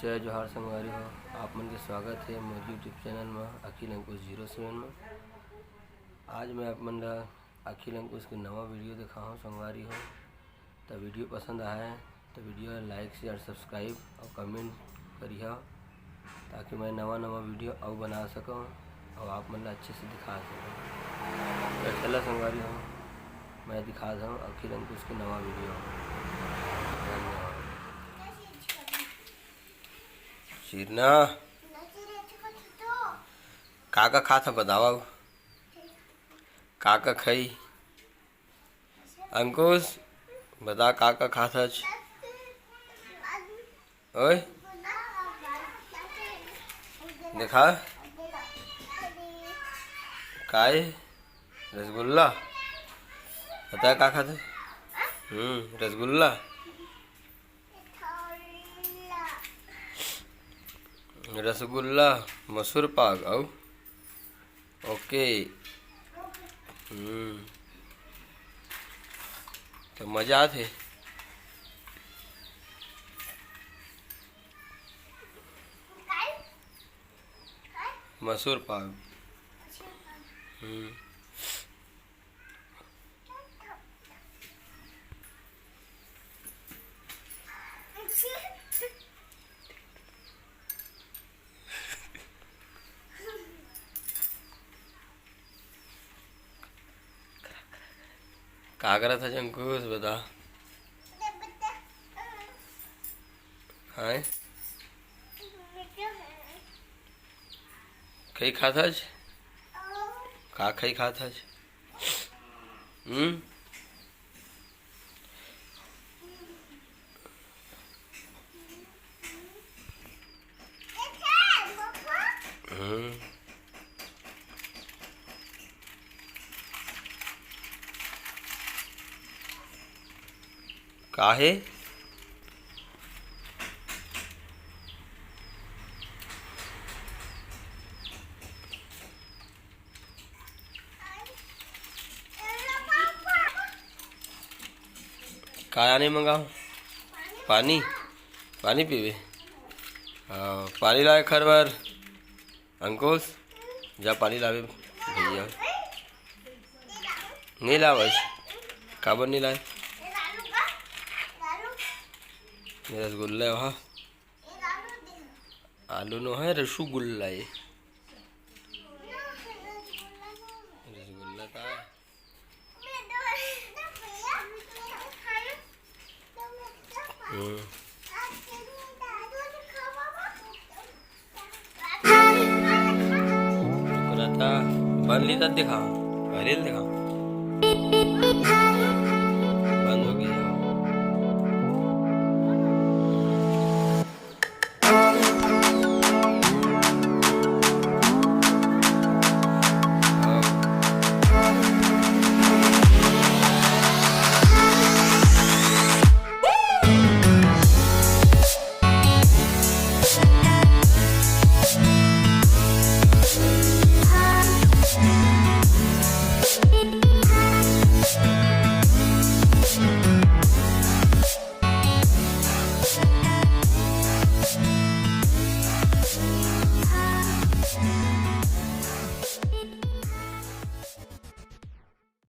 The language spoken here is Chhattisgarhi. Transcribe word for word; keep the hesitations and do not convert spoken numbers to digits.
जय जोहार संगवारी हो, आप मन के स्वागत हे मोर YouTube चैनल म अखिल अंकुश ज़ीरो सेवन म। आज मैं आप मन ला अखिल अंकुश के नवा वीडियो दिखाहूँ संगवारी हो। त वीडियो पसंद आए त वीडियो ला like, share, subscribe अउ comment करिहा, ताकि मैं नवा नवा वीडियो अउ बना सकूँ अउ आप मन ला अच्छे से दिखा सकूँ। त चला संगवारी हो, मैं दिखा दूँ अखिल अंकुश के नवा वीडियो। धन्यवाद। सिरना, का का खात ह बतावा? का का खाई? अंकुश, बता का का खात हच? ओए, देखा, काय? रसगुल्ला। बता का खात हच? हम्म, रसगुल्ला। रसगुल्ला, मसूर पाक अउ ओके। हम्म, त मजा आथे। मसूर पाक। हम्म। का करत हच अंकुश, बता। हाय, खई खात हच? का खई खात हच? हम्म। हम्म। का हे? का आने मंगाओ? पानी? पानी पीबे? हाँ, पानी लाए खर बर। अंकुश, जा पानी लावे भैया। नहीं लावस? काबर नहीं लाए? ये रसगुल्ला है वहाँ। आलू नो है, रसगुल्ला है। रसगुल्ला का। हम्म। ओकरा त बन ली त दिखा, भरेल दिखा।